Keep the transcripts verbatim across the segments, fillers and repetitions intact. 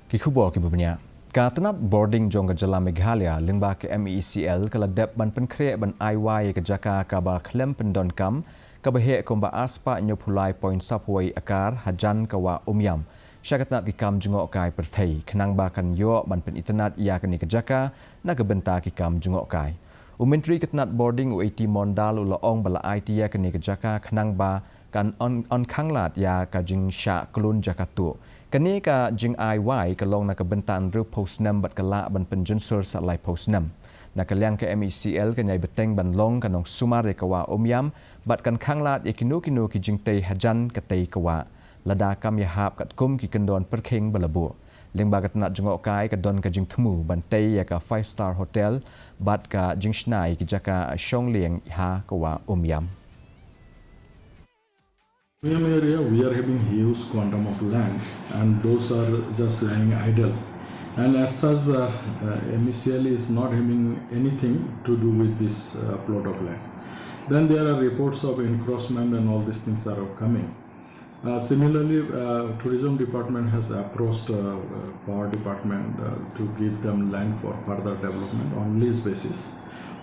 Ki khubor kiba bniah. Ka tnat bording jong ka jylla Meghalaya lyngba ka M E C L ka la dep ban pynkhreh ban ai wai ïa ka jaka kaba khlem pyndonkam kaba heh kumba arspah hynñiewphew lai point saphew wei akar hajan ka wah Umiam sha ka tnat ki kam jngohkai pyrthei khnang ba kan ïoh ban pynitynnad ïa kane ka jaka na ka bynta ki kam jngohkai. U Myntri ka tnat bording u A T Mondal u la ong ba la aiti ïa kane ka jaka khnang ba kan yn, yn khanglad ïa ka jingshah klun jaka tuh. Kane ka jingai wai ka long na ka bynta hynriewphew snem bad ka lah ban pynjynsur sa laiphew snem. Na ka liang ka M E C L kan ïai bteng ban long ka nongsumar ïa ka wah Umiam bad kan khanglad ïa kino kino ki jingtei hajan ka tei ka wah. Lada kam ïahap katkum ki kyndon pyrkhing ba la buh. Lyngba ka tnat jngohkai ka don ka jingthmu ban tei ïa ka five star hotel bad ka jingshna ïa ki jaka shong lieng ha ka wah Umiam. Premium area, we are having huge quantum of land, and those are just lying idle. And as such, uh, uh, M E C L is not having anything to do with this uh, plot of land. Then there are reports of encroachment, and all these things are coming. Uh, similarly, uh, tourism department has approached uh, uh, power department uh, to give them land for further development on lease basis.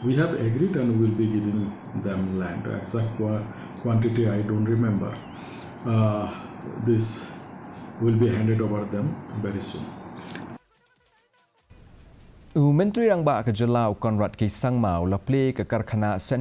We have agreed and will be giving them land. Exact qua- quantity I don't remember. Uh, this will be handed over them very soon. U Myntri Rangbah ka jylla u Conrad K Sangma u la plie ka karkhana Sainik